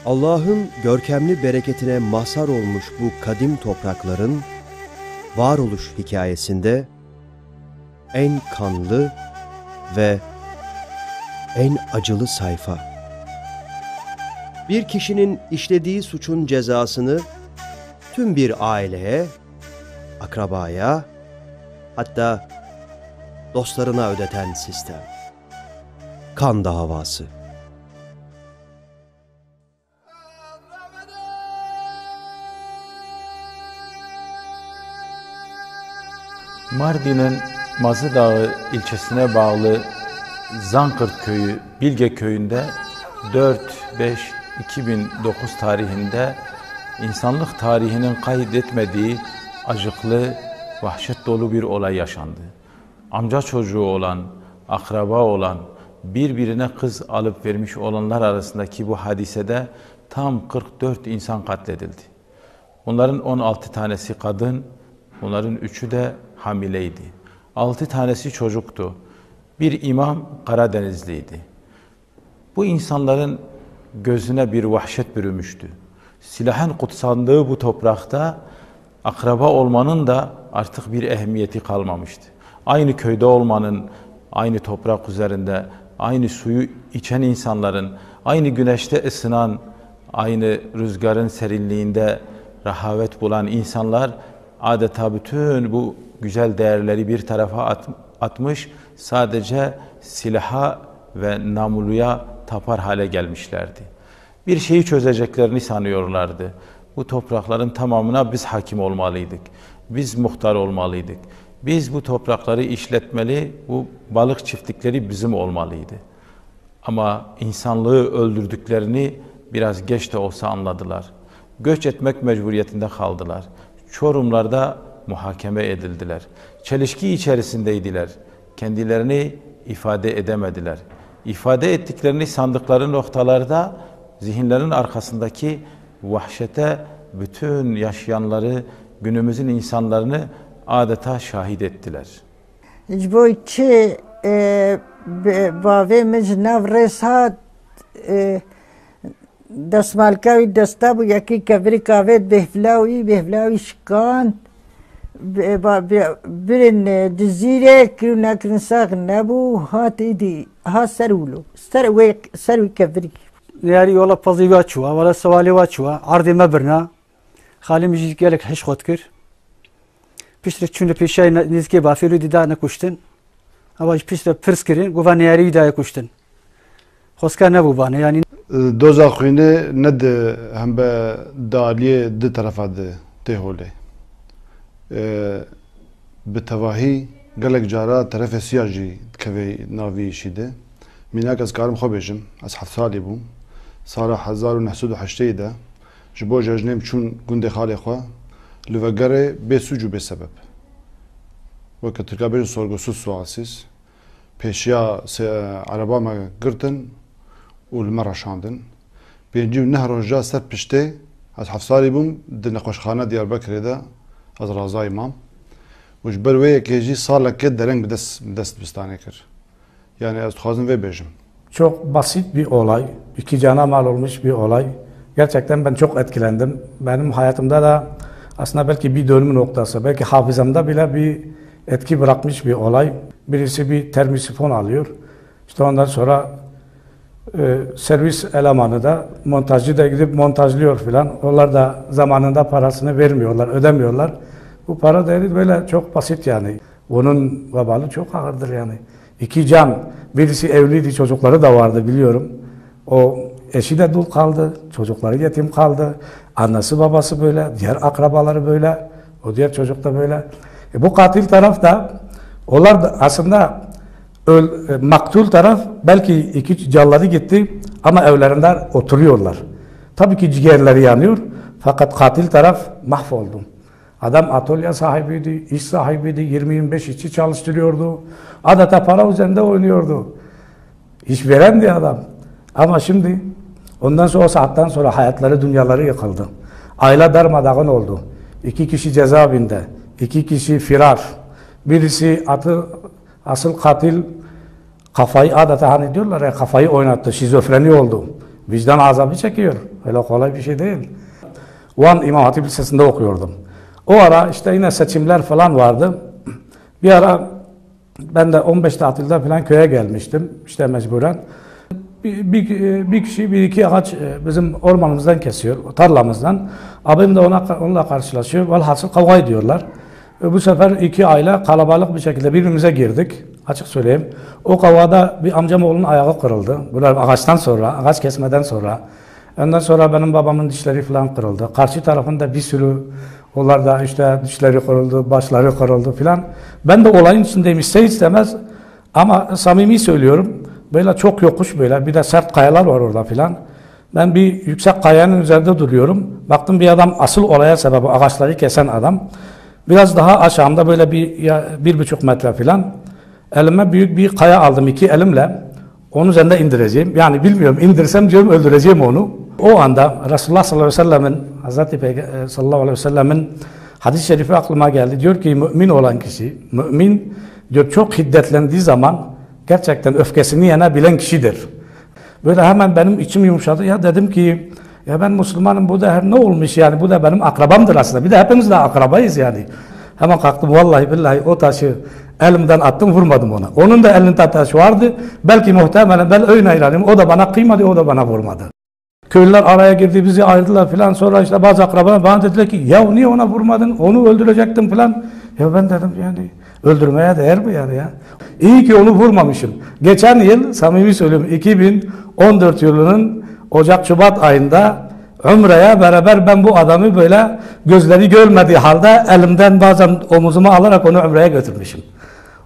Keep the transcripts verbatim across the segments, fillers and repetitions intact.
Allah'ın görkemli bereketine mazhar olmuş bu kadim toprakların varoluş hikayesinde en kanlı ve en acılı sayfa. Bir kişinin işlediği suçun cezasını tüm bir aileye, akrabaya, hatta dostlarına ödeten sistem. Kan davası. Mardin'in Mazı Dağı ilçesine bağlı Zankırt köyü Bilge köyünde dört beş iki bin dokuz tarihinde insanlık tarihinin kaydetmediği acıklı, vahşet dolu bir olay yaşandı. Amca çocuğu olan, akraba olan, birbirine kız alıp vermiş olanlar arasındaki bu hadisede tam kırk dört insan katledildi. Bunların on altı tanesi kadın, bunların üçü de hamileydi. Altı tanesi çocuktu. Bir imam Karadenizliydi. Bu insanların gözüne bir vahşet bürümüştü. Silahın kutsandığı bu toprakta akraba olmanın da artık bir ehemmiyeti kalmamıştı. Aynı köyde olmanın, aynı toprak üzerinde, aynı suyu içen insanların, aynı güneşte ısınan, aynı rüzgarın serinliğinde rahavet bulan insanlar adeta bütün bu güzel değerleri bir tarafa at- atmış, sadece silaha ve namluya tapar hale gelmişlerdi. Bir şeyi çözeceklerini sanıyorlardı. Bu toprakların tamamına biz hakim olmalıydık. Biz muhtar olmalıydık. Biz bu toprakları işletmeli, bu balık çiftlikleri bizim olmalıydı. Ama insanlığı öldürdüklerini biraz geç de olsa anladılar. Göç etmek mecburiyetinde kaldılar. Çorumlarda muhakeme edildiler. Çelişki içerisindeydiler. Kendilerini ifade edemediler. İfade ettiklerini sandıkları noktalarda zihinlerin arkasındaki vahşete bütün yaşayanları, günümüzün insanlarını adeta şahit ettiler. Ji bo çi e, bi- bavê min ji nav rêz hat e, destmalka wî desta bû, yekî kevirî kavêt bêhvila wî, bêhvila wî şikand. Bi- ba- bi- Birin e, Cizîrê kir û nekirin sax nebû, hat îdî ha ser wilo. Ser wê ser wî kevirî. Neyarî wala pezî wa çûwa, wala sewalê wa çûwa, erdê me birna. Xalê min jî gelek hişq xwe dikir. Piştre çûne pêşiyayê ne- nêzîkê bafê wî dî dane kuştin. Ewa jî piştre pirs kirin, gova neyarî wî daye kuştin. Xwezka nebû bane, yanî. Doza xwînê ne di hembe di aliyê di terefa di tê holê. E, Bi tevahî gelek cara terefê siya jî dikeve nav vî îşî de. Mînak ez karim xwe bêjim, ez heft salî bûm. Sala hezar û neh sed û heştê de ji bo cejnê min çûn gundê xalê xwe, li vegerê bê sûc û bê sebeb. Weke tirka bêjin sorgusuz sualsiz. Pêşiya se- ereba me girtin û li me reşandin. Pêncî û neh roja ser piştê ez heft salî bûm, di nexweşxane Diyarbekirê de ez razayî mam. Û ji ber wê yekê jî saleke dereng bi dest, bi dest dibistanê kir. Yani ez dixwazim vê bêjim. Çok basit bir olay, iki cana mal olmuş bir olay. Gerçekten ben çok etkilendim. Benim hayatımda da aslında belki bir dönüm noktası, belki hafızamda bile bir etki bırakmış bir olay. Birisi bir termosifon alıyor. İşte ondan sonra e, servis elemanı da, montajcı da gidip montajlıyor filan. Onlar da zamanında parasını vermiyorlar, ödemiyorlar. Bu para değeri böyle çok basit yani. Onun vebali çok ağırdır yani. İki can, birisi evliydi, çocukları da vardı biliyorum. O eşi de dul kaldı, çocukları yetim kaldı. Annesi babası böyle, diğer akrabaları böyle, o diğer çocuk da böyle. E, bu katil taraf da, onlar da aslında öl, e, maktul taraf belki iki canları gitti ama evlerinde oturuyorlar. Tabii ki ciğerleri yanıyor fakat katil taraf mahvoldu. Adam atölye sahibiydi, iş sahibiydi, yirmi yirmi beş işçi çalıştırıyordu. Adeta para üzerinde oynuyordu. İşverendi adam. Ama şimdi ondan sonra o saatten sonra hayatları, dünyaları yıkıldı. Aile darmadağın oldu. İki kişi cezaevinde, iki kişi firar. Birisi atı, asıl katil kafayı adeta hani diyorlar ya kafayı oynattı, şizofreni oldu. Vicdan azabı çekiyor. Öyle kolay bir şey değil. Van İmam Hatip Lisesi'nde okuyordum. O ara işte yine seçimler falan vardı. Bir ara ben de on beş tatilde falan köye gelmiştim. İşte mecburen. Bir, bir, bir kişi bir iki ağaç e, bizim ormanımızdan kesiyor, tarlamızdan. Abim de ona, onunla karşılaşıyor. Velhasıl kavga ediyorlar. Ve bu sefer iki aile kalabalık bir şekilde birbirimize girdik. Açık söyleyeyim. O kavgada bir amcam oğlunun ayağı kırıldı. Bunlar ağaçtan sonra, ağaç kesmeden sonra. Ondan sonra benim babamın dişleri falan kırıldı. Karşı tarafında bir sürü, onlar da işte dişleri kırıldı, başları kırıldı falan. Ben de olayın içindeyim ister istemez. Ama samimi söylüyorum. Böyle çok yokuş böyle. Bir de sert kayalar var orada falan. Ben bir yüksek kayanın üzerinde duruyorum. Baktım bir adam asıl olaya sebep, o ağaçları kesen adam. Biraz daha aşağımda böyle bir, ya, bir buçuk metre falan. Elime büyük bir kaya aldım iki elimle. Onun üzerinde indireceğim. Yani bilmiyorum, indirsem diyorum öldüreceğim onu. O anda Resulullah sallallahu aleyhi ve sellem'in, Hazreti Peyga-, e, sallallahu aleyhi ve sellem'in hadis-i şerifi aklıma geldi. Diyor ki mümin olan kişi, mümin diyor çok hiddetlendiği zaman gerçekten öfkesini yenebilen kişidir. Böyle hemen benim içim yumuşadı. Ya dedim ki ya ben Müslümanım, bu da her ne olmuş yani, bu da benim akrabamdır aslında. Bir de hepimiz de akrabayız yani. Hemen kalktım vallahi billahi o taşı elimden attım, vurmadım ona. Onun da elinde taş vardı. Belki muhtemelen ben öyle inanıyorum. O da bana kıymadı, o da bana vurmadı. Köylüler araya girdi, bizi ayırdılar filan. Sonra işte bazı akrabalar bana dediler ki ya niye ona vurmadın? Onu öldürecektim filan. Ya ben dedim yani öldürmeye değer mi yani ya? İyi ki onu vurmamışım. Geçen yıl samimi söylüyorum iki bin on dört yılının Ocak Şubat ayında Umre'ye beraber ben bu adamı böyle gözleri görmediği halde elimden bazen omuzuma alarak onu Umre'ye götürmüşüm.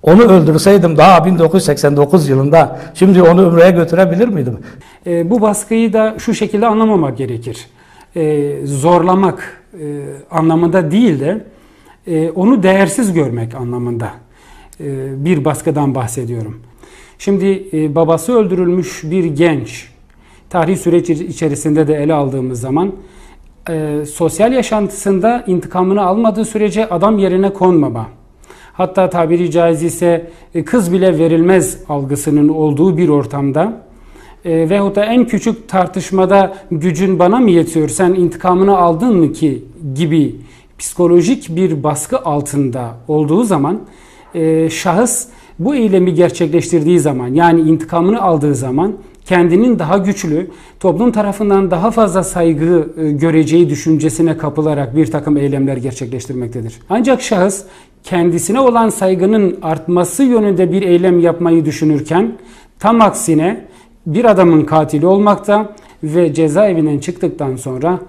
Onu öldürseydim daha bin dokuz yüz seksen dokuz yılında şimdi onu Umre'ye götürebilir miydim? E, bu baskıyı da şu şekilde anlamamak gerekir. E, zorlamak e, anlamında değil de e, onu değersiz görmek anlamında e, bir baskıdan bahsediyorum. Şimdi e, babası öldürülmüş bir genç, tarihi süreç içerisinde de ele aldığımız zaman e, sosyal yaşantısında intikamını almadığı sürece adam yerine konmama, hatta tabiri caiz ise e, kız bile verilmez algısının olduğu bir ortamda e, veyahut da en küçük tartışmada gücün bana mı yetiyor, sen intikamını aldın mı ki gibi psikolojik bir baskı altında olduğu zaman e, şahıs bu eylemi gerçekleştirdiği zaman, yani intikamını aldığı zaman kendinin daha güçlü, toplum tarafından daha fazla saygı e, göreceği düşüncesine kapılarak bir takım eylemler gerçekleştirmektedir. Ancak şahıs kendisine olan saygının artması yönünde bir eylem yapmayı düşünürken tam aksine bir adamın katili olmakta ve cezaevinden çıktıktan sonra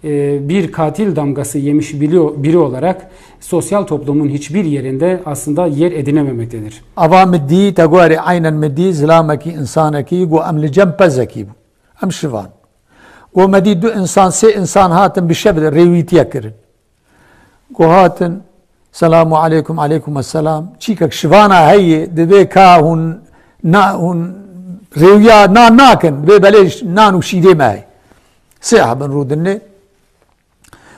e, bir katil damgası yemiş biri, biri olarak sosyal toplumun hiçbir yerinde aslında yer edinememektedir. Ava min dî, te gorî eynen min dî, zilamekî, însanekî, got, em li cem pezekî bû. Em şivan. Got, me dî du însan, sê însan hatin bi şev rêwîtiye kirin. Got, hatin, selamu aleykum, aleykum esselam. Çîkek şivana heye, divê ka hûn na-, hûn rêwiya nan nakin, divê belê ş-, nan û şîrê me heye. Sê hebin rûdinê.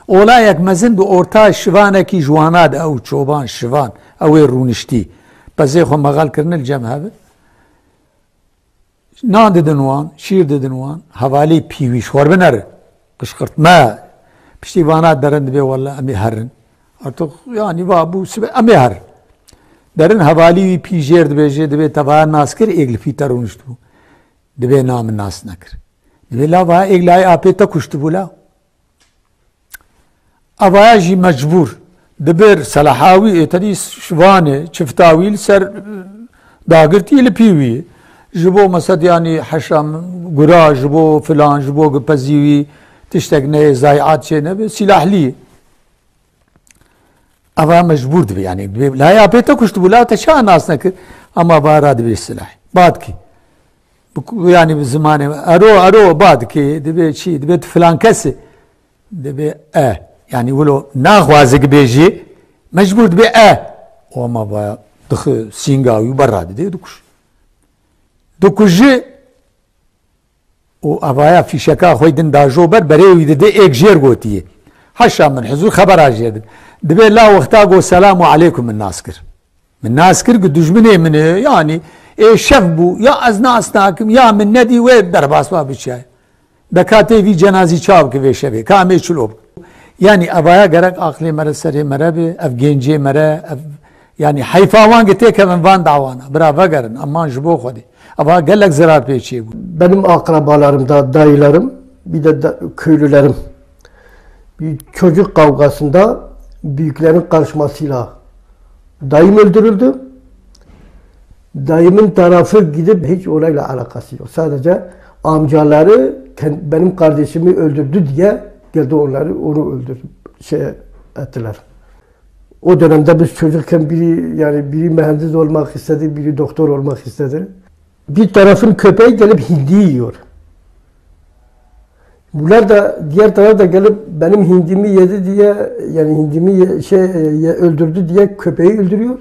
Olayek mezin bi orta şivanekî ji wana de, ew çoban şivan, ew ê rûniştî. Pezê xwe mexel kirine li cem hev in. Nan didin wan, şîr didin wan, hevalî pî wî ji xwe re binere. Qişqirt me. Piştî vana derin dibê wele em ê herin. Artık yani va bû sibe em ê herin. Derin hevalî wî pî jêr dibêje, dibê te vaya nas kir, êk li pî te rûniştibû. Dibê na min nas nekir. Dibê la vaya êk layê apê te kuştibû la. Evaya jî mecbûr. Dibir selaha wî, ê te dî şivanê, çifta wî li ser, e, dagirtî li pî wî. Ji bo mesed, yanî heşa min, gura, ji bo filan, ji bo gipezî wî, tiştek neyê, zayiat çê nebe, sîlahlî. Eva mecbûr dibe, yanî, dibe, la ya pê te kuştibû, la te çawa nas nekir? Ama va ra dibe silahê. Ba dikî. Bi ku-, yanî bi zimanê, ero, ero, ba dikî, dibe çi, dibe tu filan kes î. Dibe e. Yanî wilo naxwaze ki bêjî, mecbûr dibe e. O ama va dixi sînga wî berra dide dikuş. Dikujî, û evaya fîşeka xwe din da jo ber, berê wî dide, êk jêr gotiye. Haşa min hizûr xebera jê din. Dibe la wexta got selamu aleykum min nas kir. Min nas kir ku dijminê min e, yanî ê şev bû, ya ez nas nakim, ya min nedî wê derbas ba biçe. Deka tê vî cenazî çav ki vê şevê, ka em ê çilo bikin. Yanî evaya gerek aqlê me re serê me re be, ev gencê me re, ev, yanî heyfa wan ki têkevin van dawana, bira vegerin, eman ji bo Xwedê. Eva gelek zirarpêçiyê bû. Benim akrabalarım da, dayılarım, bir de da-, köylülerim bir çocuk kavgasında büyüklerin karışmasıyla dayım öldürüldü. Dayımın tarafı gidip hiç olayla alakası yok. Sadece amcaları kend-, benim kardeşimi öldürdü diye geldi onları, onu öldürdü, şey ettiler. O dönemde biz çocukken biri, yani biri mühendis olmak istedi, biri doktor olmak istedi. Bir tarafın köpeği gelip hindi yiyor. Bunlar da, diğer taraf da gelip benim hindimi yedi diye, yani hindimi ye-, şey, e, ye-, öldürdü diye köpeği öldürüyor.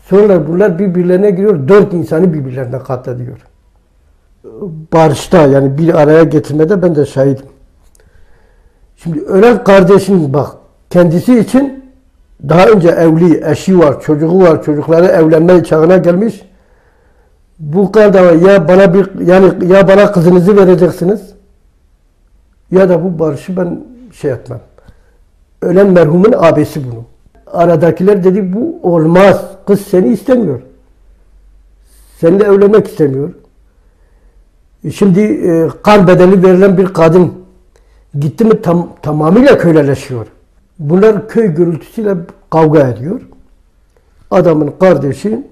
Sonra bunlar birbirlerine giriyor, dört insanı birbirlerine katlediyor. Barışta, yani bir araya getirmede ben de şahidim. Şimdi ölen kardeşin bak, kendisi için daha önce evli, eşi var, çocuğu var, çocukları evlenme çağına gelmiş. Bu kadar ya bana bir, yani ya bana kızınızı vereceksiniz ya da bu barışı ben şey etmem. Ölen merhumun abisi bunu. Aradakiler dedi bu olmaz. Kız seni istemiyor. Seninle evlenmek istemiyor. E, şimdi, e, kan bedeli verilen bir kadın gitti mi tam-, tamamıyla köleleşiyor. Bunlar köy gürültüsüyle kavga ediyor. Adamın kardeşi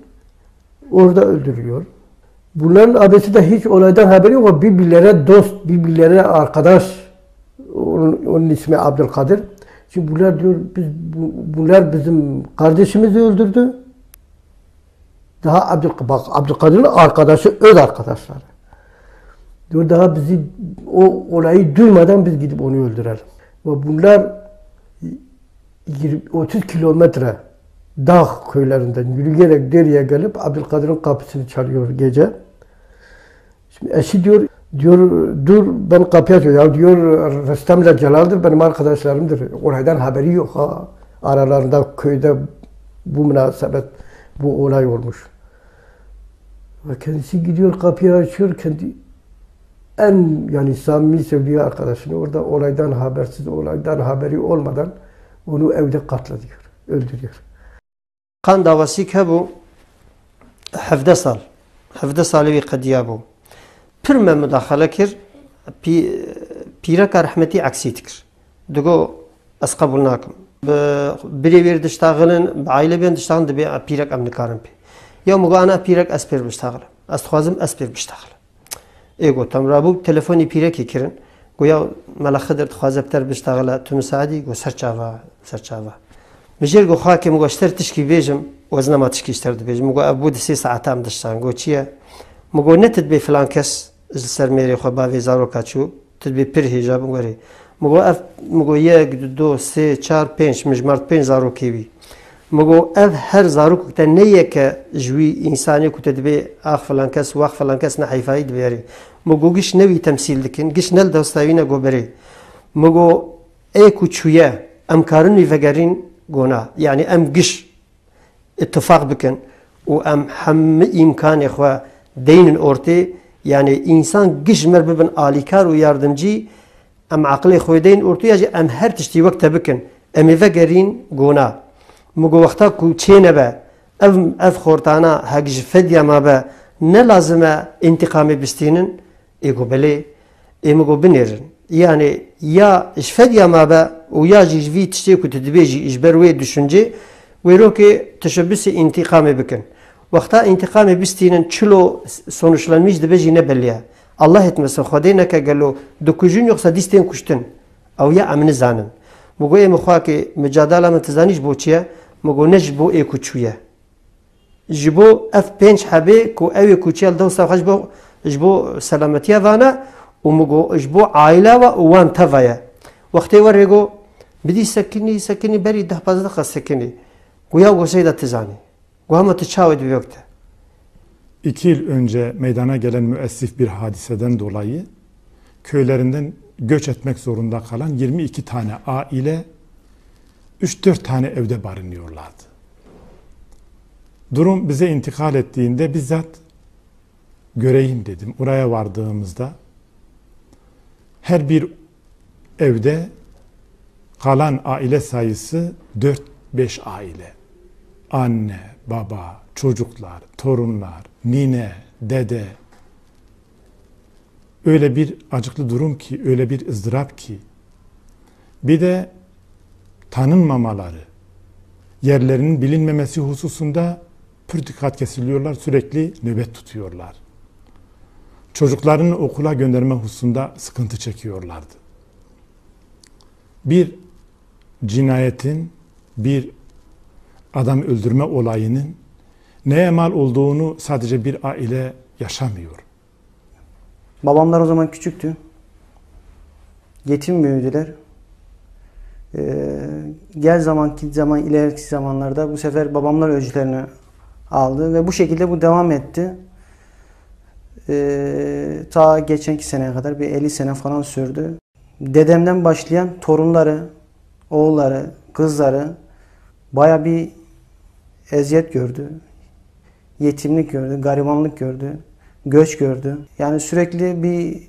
orada öldürülüyor. Bunların abisi de hiç olaydan haberi yok. Birbirlerine dost, birbirlerine arkadaş. Onun, onun ismi Abdülkadir. Şimdi bunlar diyor, biz, bu-, bunlar bizim kardeşimizi öldürdü. Daha Abdül-, bak, Abdülkadir'in arkadaşı, öz arkadaşları. Diyor, daha bizi, o olayı duymadan biz gidip onu öldürelim. Ve bunlar yirmi, otuz kilometre dağ köylerinden yürüyerek dereye gelip Abdülkadir'in kapısını çalıyor gece. Şimdi eşi diyor, diyor, dur ben kapıyı açıyorum. Ya diyor, Rüstem'le Celal'dir, benim arkadaşlarımdır. Olaydan haberi yok ha. Aralarında köyde bu münasebet, bu olay olmuş. Ve kendisi gidiyor, kapıyı açıyor, kendi en, yani, samimi sevdiği arkadaşını orada olaydan habersiz, olaydan haberi olmadan onu evde katlediyor, öldürüyor. Kan davasîk hebû hevdeh sal. Hevdeh salê wî qediya bû. Pir me mudaxele kir, pî-, pîreka rehmetî eksî dikir. Digo, ez qebûl nakim. Bi birê wê re diştaxilin, bi aîlê bên diştaxilin, dibê pîrek em nikarin pê. Ya min got, ana pîrek ez pê re biştaxilim. Ez dixwazim ez pê re biştaxilim. Ê got, em rabû telefonî pîrekê kirin. Got, ya Mela Xidir dixwaze bi te re biştaxile, tu misaid î? Got, ser çava, ser çava. Min jê re got, xakê, min got, ji te re tişkî bêjim, û ez nema tişkî ji te re dibêjim. Min got, ev bû di sê saeta em diştaxin. Got, çi ye? Min got, ne tu dibê filan kes ji ser mêrê xwe bavê zaroka çû, tu dibê pir hêja bin werê. Min got, ev, min got, yek, du, sê, çar, pênc, min jimart pênc zarokê wî. Min got, ev her zarok ku te ne yeke ji wî însanê ku te dibê ax filan kes, wax filan kes ne heyfayî dibêrê. Min got, giş ne wî temsîl dikin, giş ne li dewsa wî ne goberê. Min got, ê ku çûye, em karin wî vegerîn gona. Yanî em giş îtifaq bikin û em hemî îmkanê xwe deynin ortê. Yanî însan giş ji me re bibin alîkar û yardimcî, em aqilê xwe deyn ortû ya jî em her tiştî wek te bikin. Em ê vegerîn gona. Min got, wexta ku çê nebe, ev, ev xortana hek ji fedya mabe, ne lazim e întîqamê bistînin? Ê got, belê. Ê min got, binêrin. Yanî ya ji fedya mabe û ya jî ji vî tiştê ku tu dibêjî ji ber wê düşüncê, wêrokê teşebusê întîqamê bikin. Wexta întîqamê bistînin, çilo sonuçlanmîş dibe jî ne belî ye. Allah etmesin, Xwedê neke gelo dikujin yoksa dîs tên kuştin. Ew ya em nizanin. Min got, ê min xwakê, micadala min tu zanî ji bo çi ye? Min got, ne ji bo ê ku çûye. Ji bo ev pênc hebê ku ew ê ku çûye li dewsa xwe ji bo, ji bo selametiya vane û min got, ji bo aîla we û wan teva ye. Wextê we rê got, bidî sekinî, sekinî berî deh pazdeh deqa sekinî. Got, ya got seyda tu zanî. Got, hema tu çawa dibê wek te. İki yıl önce meydana gelen müessif bir hadiseden dolayı köylerinden göç etmek zorunda kalan yirmi iki tane aile üç dört tane evde barınıyorlardı. Durum bize intikal ettiğinde bizzat göreyim dedim. Oraya vardığımızda Her bir evde kalan aile sayısı dört beş aile. Anne, baba, çocuklar, torunlar, nine, dede. Öyle bir acıklı durum ki, öyle bir ızdırap ki. Bir de tanınmamaları, yerlerinin bilinmemesi hususunda pür dikkat kesiliyorlar, sürekli nöbet tutuyorlar. Çocuklarını okula gönderme hususunda sıkıntı çekiyorlardı. Bir cinayetin, bir adam öldürme olayının neye mal olduğunu sadece bir aile yaşamıyor. Babamlar o zaman küçüktü. Yetim büyüdüler. Ee, gel zaman git zaman ileriki zamanlarda bu sefer babamlar öclerini aldı ve bu şekilde bu devam etti. Ee, ta geçenki seneye kadar bir elli sene falan sürdü. Dedemden başlayan torunları, oğulları, kızları baya bir eziyet gördü. Yetimlik gördü, garibanlık gördü, göç gördü. Yani sürekli bir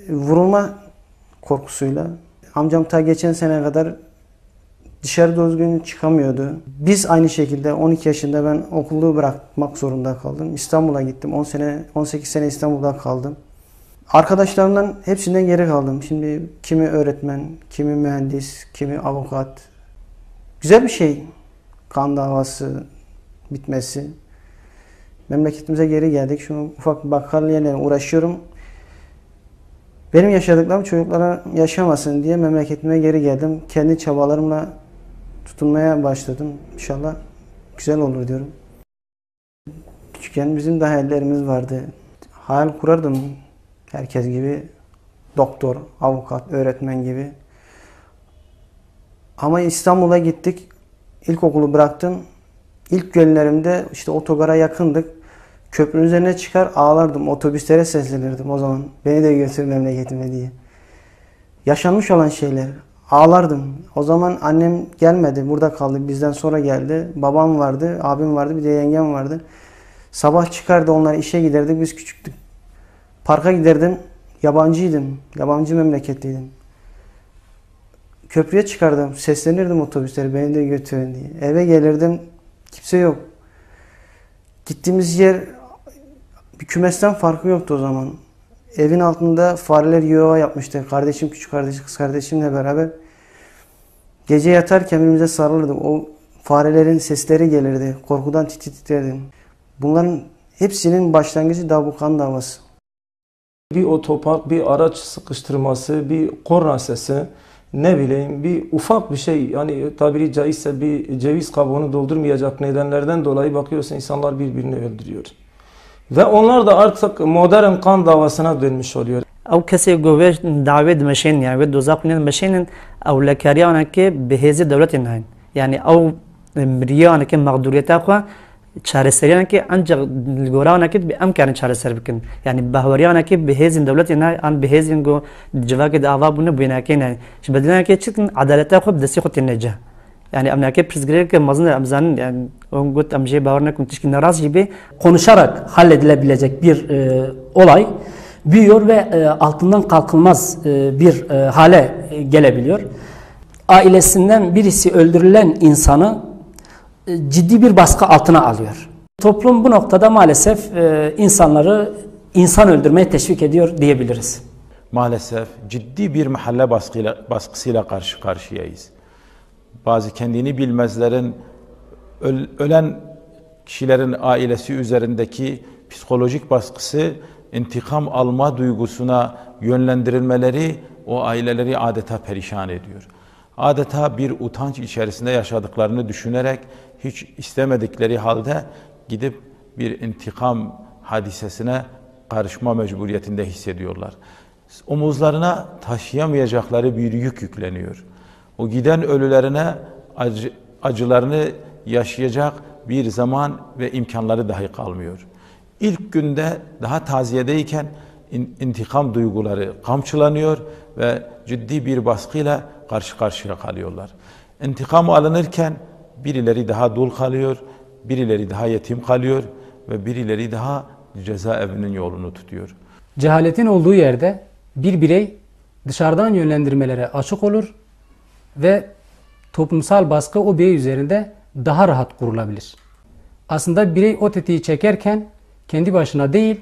vurulma korkusuyla. Amcam ta geçen sene kadar dışarı düzgün çıkamıyordu. Biz aynı şekilde on iki yaşında ben okulu bırakmak zorunda kaldım. İstanbul'a gittim. on sene, on sekiz sene İstanbul'da kaldım. Arkadaşlarımdan hepsinden geri kaldım. Şimdi kimi öğretmen, kimi mühendis, kimi avukat. Güzel bir şey kan davası bitmesi. Memleketimize geri geldik. Şu ufak bir bakkal yerlerine uğraşıyorum. Benim yaşadıklarım çocuklara yaşamasın diye memleketime geri geldim. Kendi çabalarımla tutunmaya başladım. İnşallah güzel olur diyorum. Küçükken bizim de hayallerimiz vardı. Hayal kurardım herkes gibi. Doktor, avukat, öğretmen gibi. Ama İstanbul'a gittik. İlkokulu bıraktım. İlk günlerimde işte otogara yakındık. Köprünün üzerine çıkar ağlardım. Otobüslere seslenirdim o zaman. Beni de götür memleketime diye. Yaşanmış olan şeyler. Ağlardım. O zaman annem gelmedi. Burada kaldı. Bizden sonra geldi. Babam vardı, abim vardı, bir de yengem vardı. Sabah çıkardı onlar işe giderdi. Biz küçüktük. Parka giderdim. Yabancıydım. Yabancı memleketliydim. Köprüye çıkardım. Seslenirdim otobüslere beni de götürün diye. Eve gelirdim. Kimse yok. Gittiğimiz yer bir kümesten farkı yoktu o zaman. Evin altında fareler yuva yapmıştı. Kardeşim, küçük kardeşim, kız kardeşimle beraber gece yatarken birbirimize sarılırdık. O farelerin sesleri gelirdi. Korkudan titir titrerdim. Bunların hepsinin başlangıcı da bu kan davası. Bir otopark, bir araç sıkıştırması, bir korna sesi, ne bileyim bir ufak bir şey, yani tabiri caizse bir ceviz kabuğunu doldurmayacak nedenlerden dolayı bakıyorsun insanlar birbirini öldürüyor. Ve onlar da artık modern kan davasına dönmüş oluyor. Ew kesê ku wê dawê dimeşênin, yani wê doza xwînê dimeşênin, ewlekariya wana ke bi hêzê dewletê nayên. Yani ew miriya wana ke mexdûriyeta xwe çareseriya wana ke ancak li gora wana ke em karin çareser bikin. Yani bahweriya wana ke bi hêzên dewletê nayên, an bi hêzên ku civakê de ava bûne bûyê nayên. Ji bedîlê wana ke çi dikin, edaleta xwe bi destê xwe têne cih. Yani em nake pirsgirêk mezin e, em zanin, yani hûn got em jê bawer nekin, tişkî nerast jî bê. Konuşarak halledilebilecek bir e, olay büyüyor ve e, altından kalkılmaz e, bir e, hale gelebiliyor. Ailesinden birisi öldürülen insanı e, ciddi bir baskı altına alıyor. Toplum bu noktada maalesef e, insanları insan öldürmeye teşvik ediyor diyebiliriz. Maalesef ciddi bir mahalle baskıyla, baskısıyla karşı karşıyayız. Bazı kendini bilmezlerin, öl- ölen kişilerin ailesi üzerindeki psikolojik baskısı, intikam alma duygusuna yönlendirilmeleri o aileleri adeta perişan ediyor. Adeta bir utanç içerisinde yaşadıklarını düşünerek hiç istemedikleri halde gidip bir intikam hadisesine karışma mecburiyetinde hissediyorlar. Omuzlarına taşıyamayacakları bir yük yükleniyor. O giden ölülerine acı, acılarını yaşayacak bir zaman ve imkanları dahi kalmıyor. İlk günde daha taziyedeyken in- intikam duyguları kamçılanıyor ve ciddi bir baskıyla karşı karşıya kalıyorlar. İntikam alınırken birileri daha dul kalıyor, birileri daha yetim kalıyor ve birileri daha cezaevinin yolunu tutuyor. Cehaletin olduğu yerde Bir birey dışarıdan yönlendirmelere açık olur ve toplumsal baskı o birey üzerinde daha rahat kurulabilir. Aslında birey o tetiği çekerken kendi başına değil,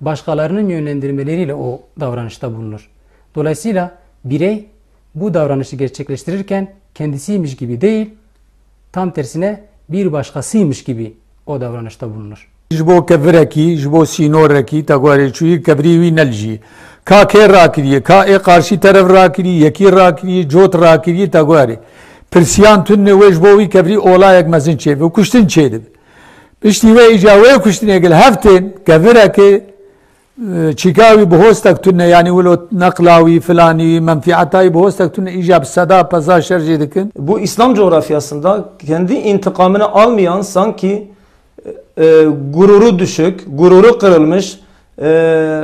başkalarının yönlendirmeleriyle o davranışta bulunur. Dolayısıyla birey bu davranışı gerçekleştirirken kendisiymiş gibi değil, tam tersine bir başkasıymış gibi o davranışta bulunur. Ji bo kevirekî, ji bo sînorekî, te guherê çûyî kevirî wî neljî. Ka kê rakiriye, ka ê qarşî teref rakiriye, yekî rakiriye, cot rakiriye, te guherê. Pirsiyan tune wê ji bo wî kevirî olayek mezin çêbe û kuştin çêdibe. Piştî wê îca wê kuştinê gil heftên kevireke, e, çîka wî bi hostek tune, yanî wilo neqla wî, filanî, menfîeta wî bi hostek tune, îca bi seda peza şer jê dikin. Bu İslam coğrafyasında kendi intikamını almayan, sanki e, gururu düşük, gururu kırılmış, e,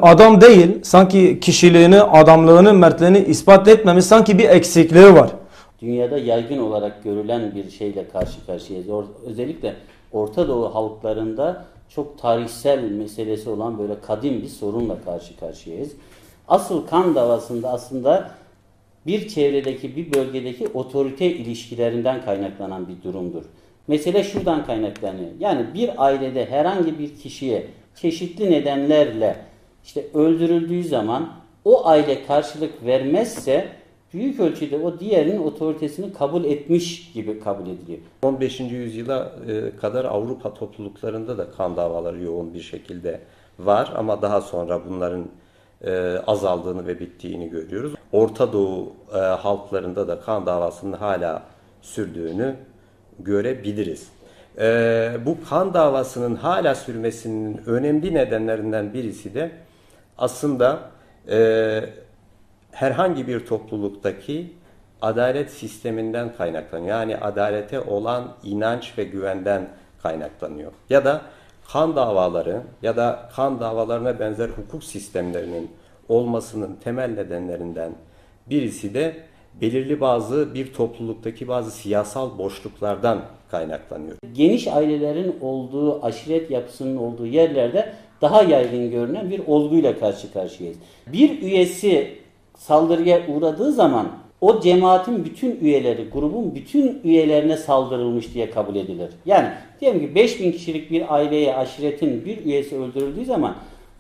adam değil, sanki kişiliğini, adamlığını, mertliğini ispat etmemiş, sanki bir eksikliği var. Dünyada yaygın olarak görülen bir şeyle karşı karşıyayız. Or- özellikle Orta Doğu halklarında çok tarihsel meselesi olan böyle kadim bir sorunla karşı karşıyayız. Asıl kan davasında aslında bir çevredeki, bir bölgedeki otorite ilişkilerinden kaynaklanan bir durumdur. Mesele şuradan kaynaklanıyor. Yani bir ailede herhangi bir kişiye çeşitli nedenlerle işte öldürüldüğü zaman o aile karşılık vermezse büyük ölçüde o diğerinin otoritesini kabul etmiş gibi kabul ediliyor. on beşinci yüzyıla e, kadar Avrupa topluluklarında da kan davaları yoğun bir şekilde var ama daha sonra bunların e, azaldığını ve bittiğini görüyoruz. Orta Doğu e, halklarında da kan davasının hala sürdüğünü görebiliriz. E, bu kan davasının hala sürmesinin önemli nedenlerinden birisi de aslında e, herhangi bir topluluktaki adalet sisteminden kaynaklanıyor. Yani adalete olan inanç ve güvenden kaynaklanıyor. Ya da kan davaları ya da kan davalarına benzer hukuk sistemlerinin olmasının temel nedenlerinden birisi de belirli bazı, bir topluluktaki bazı siyasal boşluklardan kaynaklanıyor. Geniş ailelerin olduğu, aşiret yapısının olduğu yerlerde daha yaygın görünen bir olguyla karşı karşıyayız. Bir üyesi saldırıya uğradığı zaman o cemaatin bütün üyeleri, grubun bütün üyelerine saldırılmış diye kabul edilir. Yani diyelim ki beş bin kişilik bir aileye, aşiretin bir üyesi öldürüldüğü zaman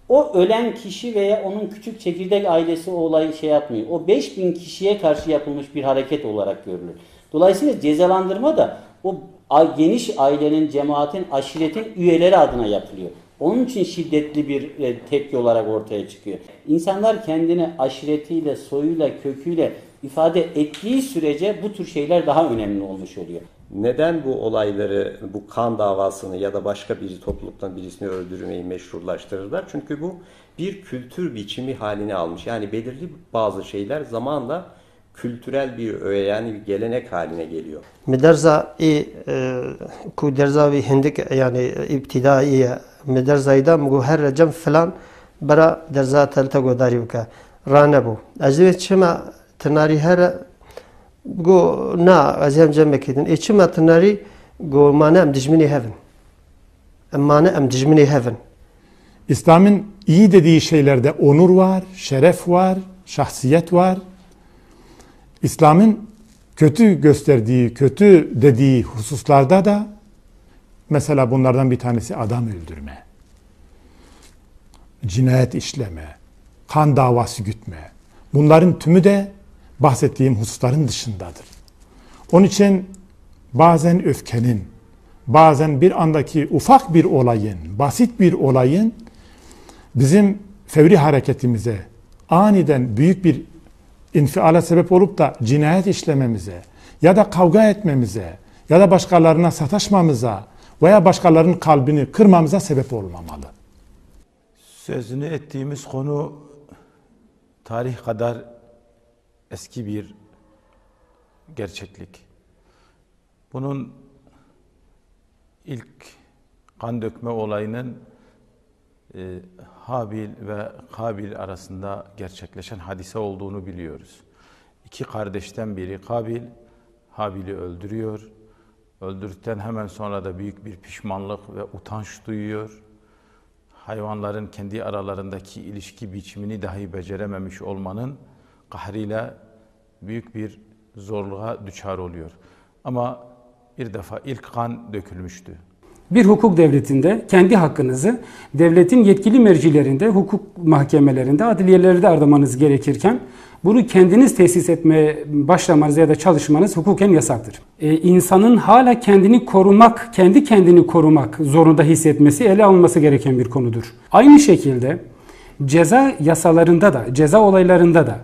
o ölen kişi veya onun küçük çekirdek ailesi o olayı şey yapmıyor. O beş bin kişiye karşı yapılmış bir hareket olarak görülür. Dolayısıyla cezalandırma da o a- geniş ailenin, cemaatin, aşiretin üyeleri adına yapılıyor. Onun için şiddetli bir e, tepki olarak ortaya çıkıyor. İnsanlar kendini aşiretiyle, soyuyla, köküyle ifade ettiği sürece bu tür şeyler daha önemli olmuş oluyor. Neden bu olayları, bu kan davasını ya da başka bir topluluktan birisini öldürmeyi meşrulaştırırlar? Çünkü bu bir kültür biçimi haline almış. Yani belirli bazı şeyler zamanla kültürel bir öğe, yani bir gelenek haline geliyor. Mi derza ê, e, ku derza wî hindik, yani îbtîdaî ye. Mi derza î da, mi got, her recem filan bera derza te li te godarî bike. Ranebû. Ez dibê çima tinarî here, got, na, ez hem cem mekî din. Ê çima tinarî, got, mane em dijminê hev in. Em mane em dijminê hev in. İslam'ın iyi dediği şeylerde onur var, şeref var, şahsiyet var. İslam'ın kötü gösterdiği, kötü dediği hususlarda da, mesela bunlardan bir tanesi adam öldürme, cinayet işleme, kan davası gütme. Bunların tümü de bahsettiğim hususların dışındadır. Onun için bazen öfkenin, bazen bir andaki ufak bir olayın, basit bir olayın bizim fevri hareketimize, aniden büyük bir infiale sebep olup da cinayet işlememize ya da kavga etmemize ya da başkalarına sataşmamıza veya başkalarının kalbini kırmamıza sebep olmamalı. Sözünü ettiğimiz konu tarih kadar eski bir gerçeklik. Bunun ilk kan dökme olayının, e, Habil ve Kabil arasında gerçekleşen hadise olduğunu biliyoruz. İki kardeşten biri Kabil, Habil'i öldürüyor. Öldürdükten hemen sonra da büyük bir pişmanlık ve utanç duyuyor. Hayvanların kendi aralarındaki ilişki biçimini dahi becerememiş olmanın kahrıyla büyük bir zorluğa düçar oluyor. Ama bir defa ilk kan dökülmüştü. Bir hukuk devletinde kendi hakkınızı devletin yetkili mercilerinde, hukuk mahkemelerinde, adliyelerde aramanız gerekirken bunu kendiniz tesis etmeye başlamanız ya da çalışmanız hukuken yasaktır. E, insanın hala kendini korumak, kendi kendini korumak zorunda hissetmesi ele alınması gereken bir konudur. Aynı şekilde ceza yasalarında da, ceza olaylarında da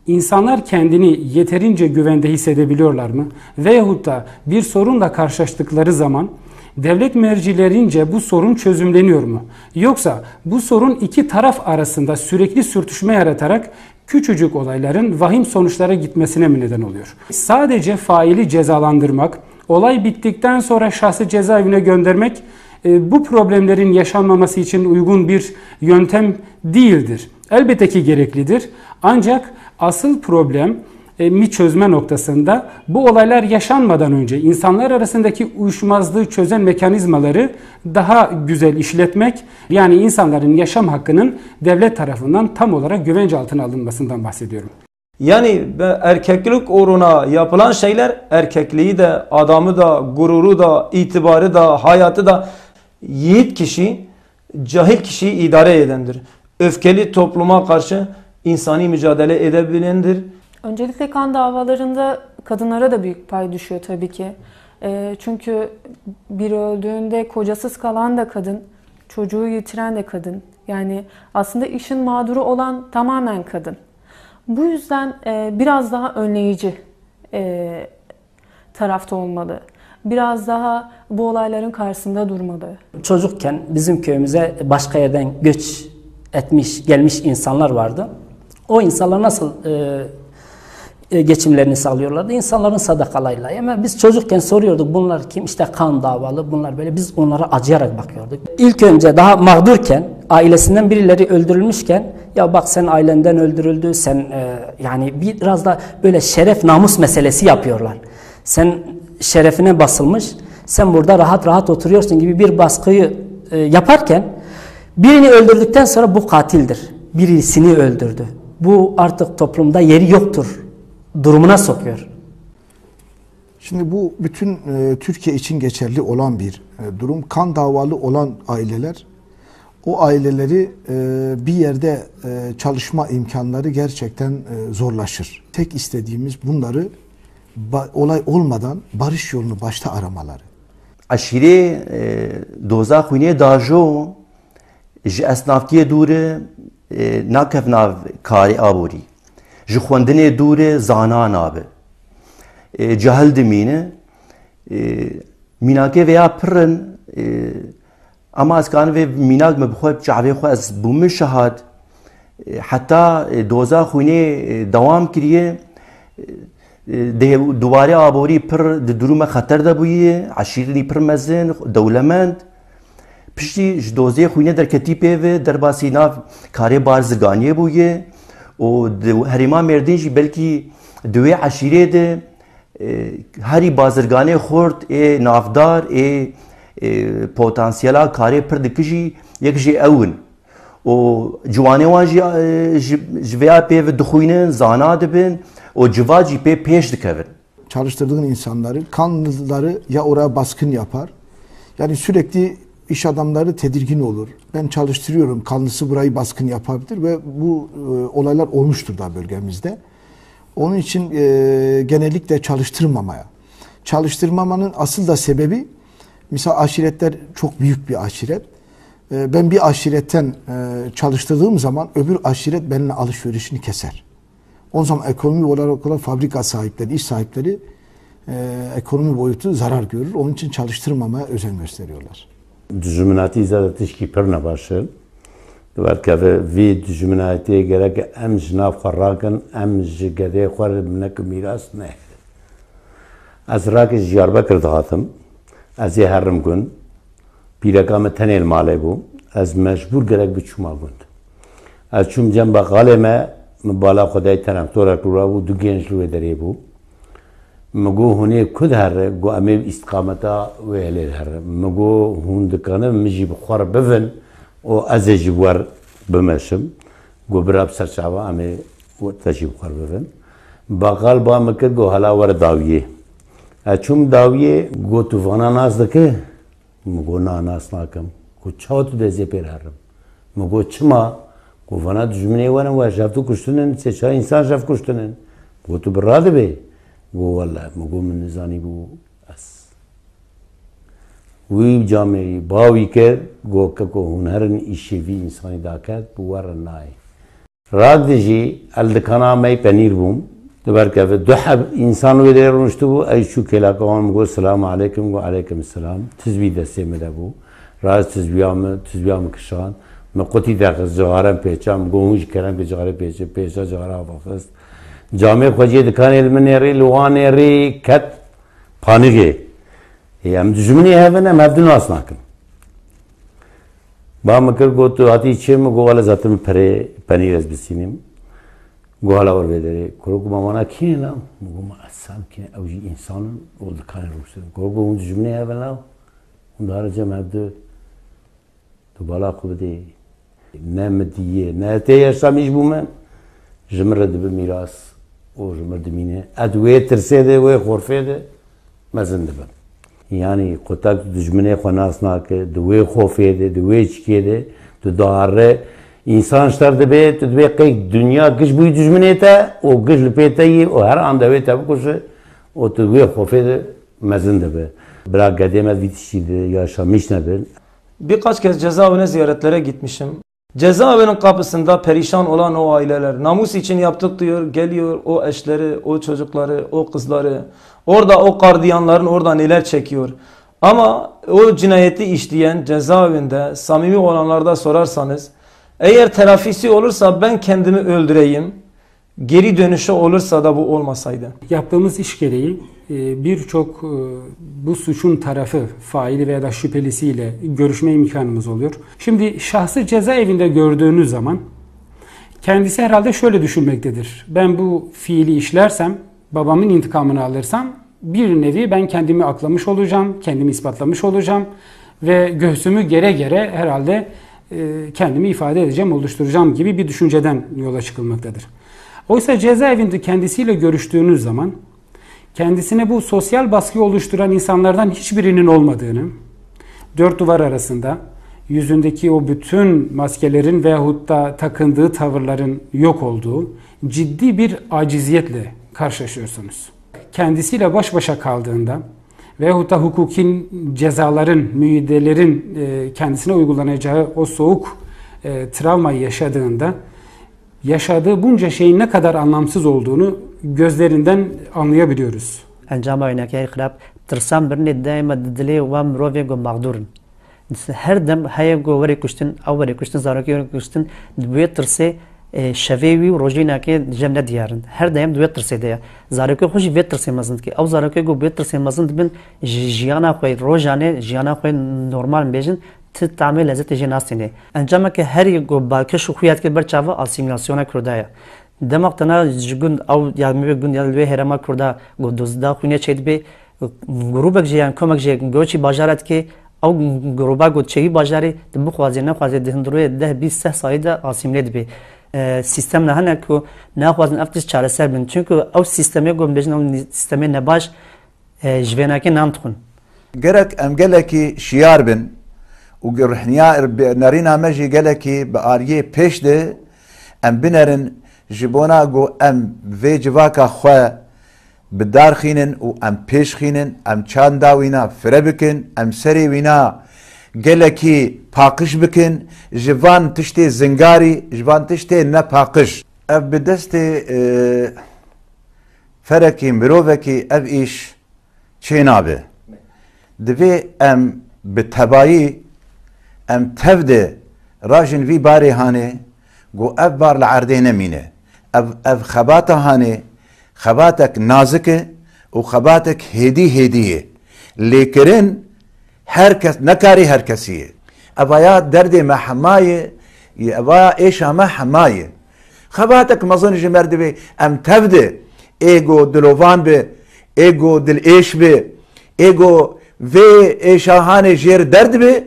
insanlar kendini yeterince güvende hissedebiliyorlar mı? Veyahut da bir sorunla karşılaştıkları zaman devlet mercilerince bu sorun çözümleniyor mu? Yoksa bu sorun iki taraf arasında sürekli sürtüşme yaratarak küçücük olayların vahim sonuçlara gitmesine mi neden oluyor? Sadece faili cezalandırmak, olay bittikten sonra şahsı cezaevine göndermek e, bu problemlerin yaşanmaması için uygun bir yöntem değildir. Elbette ki gereklidir. Ancak asıl problem e, mi çözme noktasında bu olaylar yaşanmadan önce insanlar arasındaki uyuşmazlığı çözen mekanizmaları daha güzel işletmek, yani insanların yaşam hakkının devlet tarafından tam olarak güvence altına alınmasından bahsediyorum. Yani be-, erkeklik uğruna yapılan şeyler erkekliği de, adamı da, gururu da, itibarı da, hayatı da yiğit kişi, cahil kişiyi idare edendir. Öfkeli topluma karşı insani mücadele edebilendir. Öncelikle kan davalarında kadınlara da büyük pay düşüyor tabii ki. E, çünkü biri öldüğünde kocasız kalan da kadın, çocuğu yitiren de kadın. Yani aslında işin mağduru olan tamamen kadın. Bu yüzden e, biraz daha önleyici e, tarafta olmalı. Biraz daha bu olayların karşısında durmalı. Çocukken bizim köyümüze başka yerden göç etmiş, gelmiş insanlar vardı. O insanlar nasıl e, e, geçimlerini sağlıyorlardı? İnsanların sadakalarıyla. Ama biz çocukken soruyorduk, "Bunlar kim?" İşte kan davalı, bunlar böyle. Biz onlara acıyarak bakıyorduk. İlk önce daha mağdurken, ailesinden birileri öldürülmüşken, "Ya bak, sen ailenden öldürüldü, sen e, yani," biraz da böyle şeref, namus meselesi yapıyorlar. Sen şerefine basılmış, sen burada rahat rahat oturuyorsun gibi bir baskıyı e, yaparken birini öldürdükten sonra "Bu katildir, birisini öldürdü, bu artık toplumda yeri yoktur" durumuna sokuyor. Şimdi bu bütün e, Türkiye için geçerli olan bir e, durum. Kan davalı olan aileler, o aileleri e, bir yerde e, çalışma imkanları gerçekten e, zorlaşır. Tek istediğimiz bunları ba- olay olmadan barış yolunu başta aramaları. Eşîrê e, doza xwînê dajo ji esnaftiyê dûr e, nakef nav karê aborî. Ji xwendinê dûr e, zana nabe. E, cahil dimîne. E, mînakê vêya pir in. E, Ema ez kanim vê mînak me bi xwe çavê xwe ez bûme şahad. E, heta e, doza xwînê e, dewam kiriye. E, e, dê duwarê aborî pir di durûme xeter de bûye, eşîrî pir mezin, dewlemend. Piştî ji dozê xwînê derketî pê ve derbasî nav karê bazirganiyê bûye û di herêma Mêrdîn jî belkî di wê eşîrê de e, herî bazirganê xurt ê navdar ê e, potansiyela karê pir dikijî yek jê ew in. Û ciwanê wan jî e, ji, ji vêya pê ve dixwînin, zana dibin û civat jî pê pêş dikevin. Çalıştırdığın insanları, kanlıları ya oraya baskın yapar. Yani sürekli iş adamları tedirgin olur. Ben çalıştırıyorum, kanlısı burayı baskın yapabilir ve bu e, olaylar olmuştur da bölgemizde. Onun için e, genellikle çalıştırmamaya. Çalıştırmamanın asıl da sebebi, misal aşiretler çok büyük bir aşiret. E, ben bir aşiretten e, çalıştırdığım zaman öbür aşiret benimle alışverişini keser. O zaman ekonomi olarak olan fabrika sahipleri, iş sahipleri e, ekonomi boyutu zarar görür. Onun için çalıştırmamaya özen gösteriyorlar. Dijminatî zade tişkî pir nebaş e. Di ber keve vî dijminatiyê gerek em ji nav xwe rakin, em ji gedê xwe re minek û mîras ne. Ez rake ji Diyarbekir dihatim. Ez ê herim gund. Pîreka me tenê li malê bû. Ez mecbûr gerek biçûma gund. Ez çûm cem beqalê me, min bala xwe dayî tereftorek li we bû, du genc li wê derê bû. Min got, hûn ê ku dihere? Got, em ê îstiqameta wê helê diherin. Min got, hûn dikanin min jî bi xwe re bivin. û ez ê jî bi we re bimeşim. Got, bira bi ser çava em ê te jî bi xwe re bibin. Baqal ba min kir, got, hela were dawiyê. Ez çûm dawiyê, got, tu vana nas dikî? Min got, na, nas nakim. Got, çawa tu dê ez ê pê re herim? Min got, çima? Got, vana dijminê we ne, we ji hev du kuştin in, sê çar însan ji hev kuştin in. Got, tu bi radibê? Got, wele. Min got, min nizanîbû ez. Wî camê wî ba wî kir, got, keko, hûn herin, îşê vî însanî daket, bi we re nayê. Rak dijî, el dikana me yê penîr bûm. Di ber keve du heb însan wê derê rûniştibû, ey çû kêlaka wan, min got, selamu aleykum, got, aleykum selam. Tizbî destê min de bû. Raz tizbiya min, tizbiya min kişand. Min qutî derxist, cixare min pêça, min got, hûn jî kerem ki cixare pêçin, pêça cixare avaxist. Camê xwe cê dikanê li min nêrî, li wan nêrî ket panîgê. Ê, em dijminê hev in, em hevdu nas nakin. Ba min kir, got, tu hatî çê? Min got, wele zaten min perê penîr ez bisînim. Got, hala wer vê derê. Kuro got, ma wana kî ne la? Min got, ma ez sam kî ne? Ew jî însan in, û dikanê rûstin. Kuro got, hûn dijminê hev in la? Hûn dihare cem hevdu. Tu bala xwe bidê. Ne min dîye, ne tê yaşamîş bû min. Ji min re dibe mîras û ji min dimîne. Ez di wê tirsê de, wê xorfê de mezin dibim. Yanî qutak tu dijminê xwe nas nake, di wê xofê de, di wê çikê de, tu dare însan ji te re dibe, tu dibê qey dinya giş bûyî dijminê te û giş li pê te yî û her an de wê te bikuşe û tu di wê xofê de mezin dibe. Bira gedê me vî tiştî de yaşamîş nebin. Birkaç kez cezaevine ziyaretlere gitmişim. Cezaevinin kapısında perişan olan o aileler, namus için yaptık diyor, geliyor o eşleri, o çocukları, o kızları, orada o gardiyanların orada neler çekiyor. Ama o cinayeti işleyen cezaevinde samimi olanlarda sorarsanız, eğer telafisi olursa ben kendimi öldüreyim, geri dönüşü olursa da bu olmasaydı. Yaptığımız iş gereği e, birçok e, bu suçun tarafı, faili veya da şüphelisiyle görüşme imkanımız oluyor. Şimdi şahsı cezaevinde gördüğünüz zaman kendisi herhalde şöyle düşünmektedir. Ben bu fiili işlersem, babamın intikamını alırsam bir nevi ben kendimi aklamış olacağım, kendimi ispatlamış olacağım ve göğsümü gere gere herhalde e, kendimi ifade edeceğim, oluşturacağım gibi bir düşünceden yola çıkılmaktadır. Oysa cezaevinde kendisiyle görüştüğünüz zaman kendisine bu sosyal baskı oluşturan insanlardan hiçbirinin olmadığını, dört duvar arasında yüzündeki o bütün maskelerin veyahut da takındığı tavırların yok olduğu ciddi bir aciziyetle karşılaşıyorsunuz. Kendisiyle baş başa kaldığında veyahut da hukukin cezaların, müeyyidelerin e, kendisine uygulanacağı o soğuk e, travmayı yaşadığında yaşadığı bunca şeyin ne kadar anlamsız olduğunu gözlerinden anlayabiliyoruz. Encama wênekê xirab, tirsan birinê daîma di dilê wan mirovê ku mexdûr in. Her dem heye ku werê kuştin, ew werê kuştin, zarokê werê kuştin, di wê tirsê, e, şevê wî û rojê wînekê jem ne diyar in. Her dem di wê tirsê de ye. Zarokê xwe jî vê tirsê mezin dike. Ew zarokê ku bi wê tirsê mezin dibin, ji jiyana xwe, rojanê jiyana xwe normal bêjin, ti tamê lezzetê jê nastînê. Encameke herî ku balkêş û xuya dike ber çava asîmîlasyona Kurda ye. Dema tena ji gund ew ya li wê gund ya li wê herêma Kurda ku dozda xwînê çêdibe, grûbek jê yan komek jê goçî bajara dike, ew grûba ku çêwî bajarê tu bixwazê nexwazê di hundirê deh bîst seh salî de asîmîle dibe. E, sîstem ne hene ku naxwazin ev tişt çareser bin. Çunku ew sîstemê ku em bêjin ew sîstemê nebaş, e, ji vênakê nan dixwin. Gerek em gelekî şiyar bin û rihniya bi nerîna me jî gelekî bi ariyê pêş de em binerin ji bona ku em vê civaka xwe bi dar xînin û em pêş xînin, em çanda wîna fire bikin, em serê wîna gelekî paqij bikin, ji van tiştê zingarî, ji van tiştê nepaqij. Ev bi destê, e, ferekî, mirovekî ev îş çênabe. Divê em bi tebayî, em tev de rajin vî barê hanê, ku ev bar li erdê nemîne. Ev, ev xebata hanê, xebatek nazik e û xebatek hêdî hêdî ye. Lêkirin her kes, nekarî her kesî ye. Evaya derdê me hema ye, evaya êşa me hema ye. Xebatek mezin ji me re divê em tev de, ê ku dilovan be, ê ku dilêş be, ê ku vê êşa hanê jê re derd be,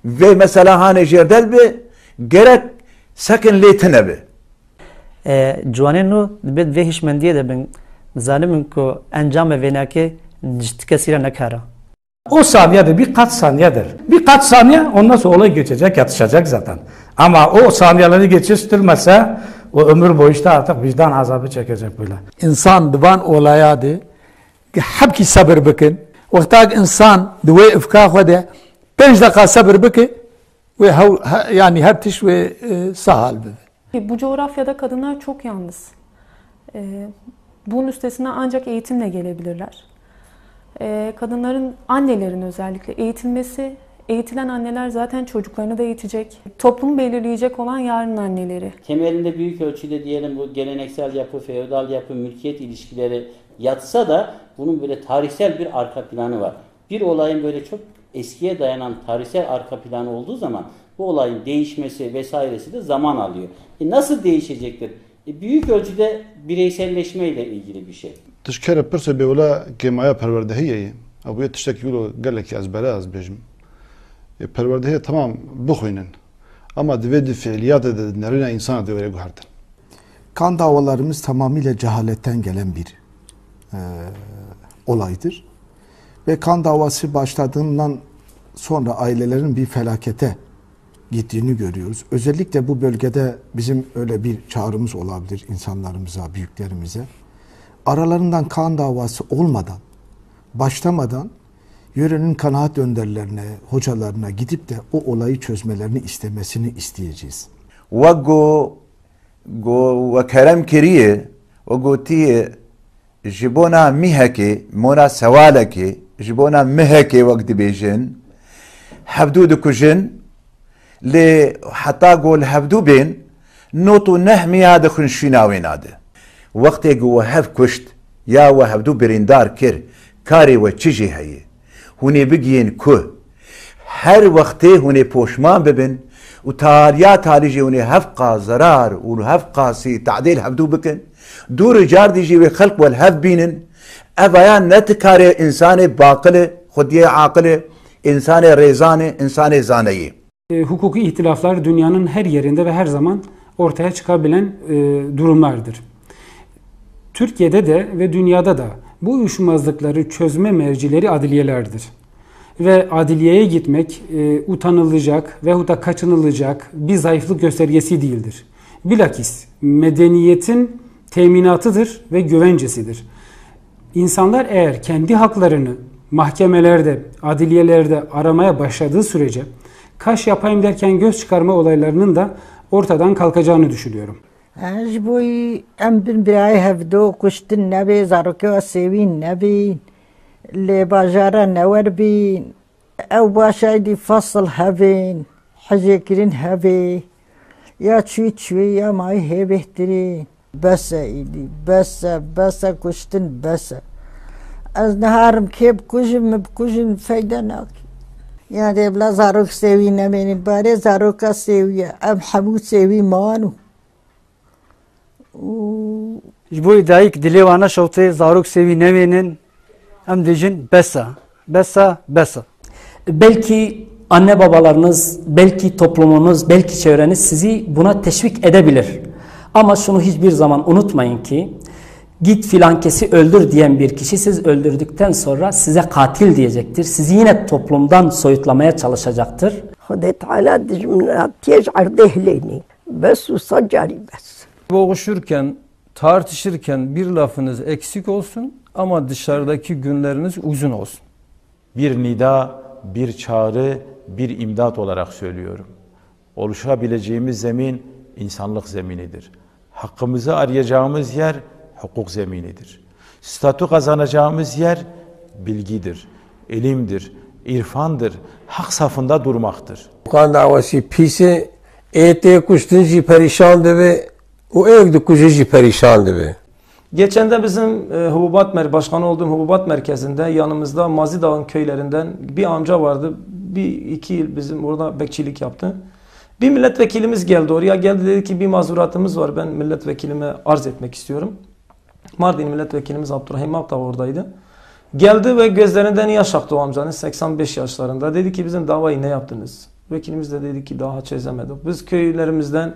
Vê mesela hanê jêrdel bi, gerek sekin lê tine bi. E, ciwanên nû dibê di vê hişmendiyê de bin, zanibin ku encamê vênakê ji ti kesî re nekara. O saniyedir, birkaç saniyedir. Birkaç saniye, ondan sonra olay geçecek, yatışacak zaten. Ama o saniyeleri geçiştirmese, o ömür boyu işte artık vicdan azabı çekecek böyle. İnsan di van olaya de hebkî sebir bikin. Wextak insan di wê ifka xwe de pênc deqa sebir bike, wê hew, he, yani her tişt wê e, sahal bibe. Bu coğrafyada kadınlar çok yalnız. Ee, bunun üstesinden ancak eğitimle gelebilirler. Ee, kadınların, annelerin özellikle eğitilmesi, eğitilen anneler zaten çocuklarını da eğitecek. Toplumu belirleyecek olan yarın anneleri. Temelinde büyük ölçüde diyelim bu geleneksel yapı, feodal yapı, mülkiyet ilişkileri yatsa da bunun böyle tarihsel bir arka planı var. Bir olayın böyle çok eskiye dayanan tarihsel arka planı olduğu zaman bu olayın değişmesi vesairesi de zaman alıyor. E, nasıl değişecektir? E, büyük ölçüde bireyselleşmeyle ilgili bir şey. Tişkere pirse bêwila kêmaya perwerdehiyê ye. Ew yê tiştekî wilo gelekî ez bere ez bêjim. E, perwerdehiyê tamam bixwînin. Ama divê di fiiliyatê de nerîna însana dê were guhertin. Kan davalarımız tamamıyla cehaletten gelen bir e, olaydır. Ve kan davası başladığından sonra ailelerin bir felakete gittiğini görüyoruz. Özellikle bu bölgede bizim öyle bir çağrımız olabilir insanlarımıza, büyüklerimize. Aralarından kan davası olmadan, başlamadan yörenin kanaat önderlerine, hocalarına gidip de o olayı çözmelerini istemesini isteyeceğiz. Wek ku ku we kerem kiriye, we gotiye, ji bona mîhekê, mona sewalekê, ji bona mihekê wek dibêjin, hevdû dikujin, lê heta ku li hevdû bên, not û neh miha dixin şûna wêna de. Wextê ku we hev kuşt ya we hevdû birîndar kir, karê we çi jê heye? Hûn ê bigiyên ku? Her wextê hûn ê poşman bibin û taliya talî jî hûn ê hevqa zerar û hevqa sî tadê li hevdû bikin. Dû ricar dî jî wê xelk we li hev bînin. Ev aya ne ti karê însanê baqil e, xwediyê aqil e, însanê rêzan e, însanê zaneyê. E, hukuki ihtilaflar dünyanın her yerinde ve her zaman ortaya çıkabilen e, durumlardır. Türkiye'de de ve dünyada da bu uyuşmazlıkları çözme mercileri adliyelerdir. Ve adliyeye gitmek e, utanılacak veyahut da kaçınılacak bir zayıflık göstergesi değildir. Bilakis medeniyetin teminatıdır ve güvencesidir. İnsanlar eğer kendi haklarını mahkemelerde, adliyelerde aramaya başladığı sürece kaş yapayım derken göz çıkarma olaylarının da ortadan kalkacağını düşünüyorum. Ji bo em bin birayê hevdo kuştin nebê, zarokê we sêwî nebîn, lê bajara newerbîn. Ew baş eydî fasl hevên, hicêkirin hevê, ya çû çû ya mayî hê bêhtirî. Bes e îdî, bes e, bes e, kuştin bes e. Ez niharim kê bikujim, min bikujin feyde nake. Ya dê bila zarok sêwî nemênin, barê zaroka sêwî ye. Em hemû sêwî man û. Ji bo dayik dilê wan neşewtê, zarok sêwî nemênin, em dêjin bes e, bes e, bes e. Belki anne babalarınız, belki toplumunuz, belki çevreniz sizi buna teşvik edebilir. Ama şunu hiçbir zaman unutmayın ki, git filan kesi öldür diyen bir kişi siz öldürdükten sonra size katil diyecektir. Sizi yine toplumdan soyutlamaya çalışacaktır. Xwedê Teala dijminatiye ji erdê hilênê. Bes û sed carî bes. Boğuşurken, tartışırken bir lafınız eksik olsun ama dışarıdaki günleriniz uzun olsun. Bir nida, bir çağrı, bir imdat olarak söylüyorum. Oluşabileceğimiz zemin insanlık zeminidir. Hakkımızı arayacağımız yer hukuk zeminidir. Statü kazanacağımız yer bilgidir, ilimdir, irfandır, hak safında durmaktır. Kan dawasî pîs e, ê tê kuştin jî perîşan dibe û ê dikuje jî perîşan dibe. Geçen de bizim e, hububat mer başkanı olduğum hububat merkezinde yanımızda Mazidağ'ın köylerinden bir amca vardı. Bir iki yıl bizim orada bekçilik yaptı. Bir milletvekilimiz geldi oraya. Geldi dedi ki bir mazuratımız var. Ben milletvekilime arz etmek istiyorum. Mardin milletvekilimiz Abdurrahim Akdağ oradaydı. Geldi ve gözlerinden yaş aktı o amcanın seksen beş yaşlarında. Dedi ki bizim davayı ne yaptınız? Vekilimiz de dedi ki daha çözemedik. Biz köylerimizden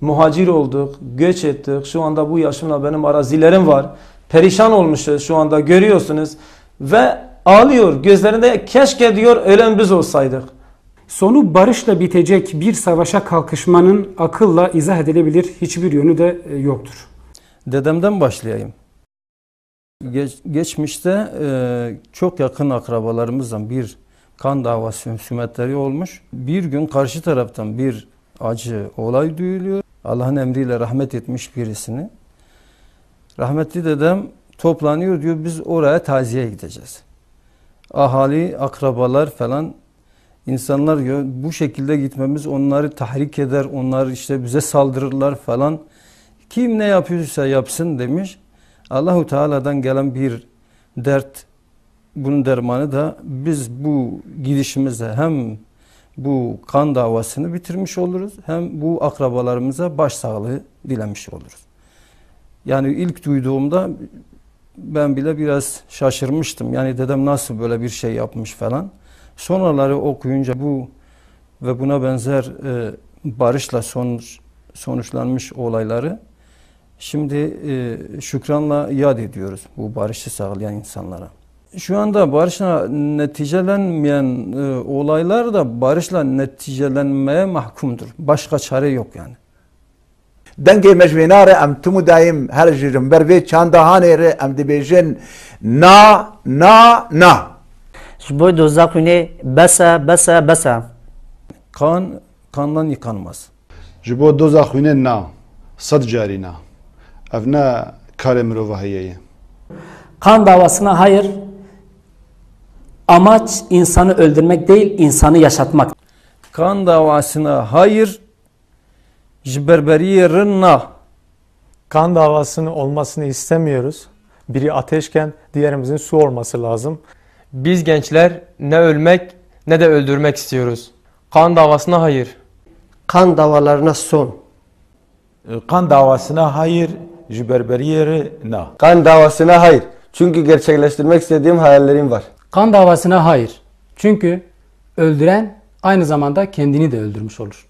muhacir olduk, göç ettik. Şu anda bu yaşımla benim arazilerim var. Perişan olmuşuz şu anda görüyorsunuz. Ve ağlıyor. Gözlerinde keşke diyor ölen biz olsaydık. Sonu barışla bitecek bir savaşa kalkışmanın akılla izah edilebilir hiçbir yönü de e, yoktur. Dedemden başlayayım. Geç- geçmişte e, çok yakın akrabalarımızdan bir kan davası husumetleri olmuş. Bir gün karşı taraftan bir acı olay duyuluyor. Allah'ın emriyle rahmet etmiş birisini. Rahmetli dedem toplanıyor, diyor biz oraya taziyeye gideceğiz. Ahali, akrabalar falan, insanlar diyor bu şekilde gitmemiz onları tahrik eder, onlar işte bize saldırırlar falan. Kim ne yapıyorsa yapsın demiş. Allahu Teala'dan gelen bir dert, bunun dermanı da biz bu gidişimizde hem bu kan davasını bitirmiş oluruz hem bu akrabalarımıza başsağlığı dilemiş oluruz. Yani ilk duyduğumda ben bile biraz şaşırmıştım. Yani dedem nasıl böyle bir şey yapmış falan. Sonraları okuyunca bu ve buna benzer e, barışla sonuç sonuçlanmış olayları şimdi e, şükranla yad ediyoruz bu barışı sağlayan insanlara. Şu anda barışla neticelenmeyen e, olaylar da barışla neticelenmeye mahkumdur. Başka çare yok yani. Dengê me ji vê nare, em tim û dayîm her ji ber vê çanda hanê re em dibêjin na, na, na. Ji bo doza xwînê bes e, bes e, bes e. Kan kandan yıkanmaz. Ji bo doza xwînê na, sed carî na. Ev ne karê mirovahiyê ye. Kan davasına hayır. Amaç insanı öldürmek değil, insanı yaşatmak. Kan davasına hayır, ji berberiyê re na. Kan davasının olmasını istemiyoruz. Biri ateşken diğerimizin su olması lazım. Biz gençler ne ölmek ne de öldürmek istiyoruz. Kan davasına hayır. Kan davalarına son. Kan davasına hayır, ji berberiyê re na. Kan davasına hayır. Çünkü gerçekleştirmek istediğim hayallerim var. Kan davasına hayır. Çünkü öldüren aynı zamanda kendini de öldürmüş olur.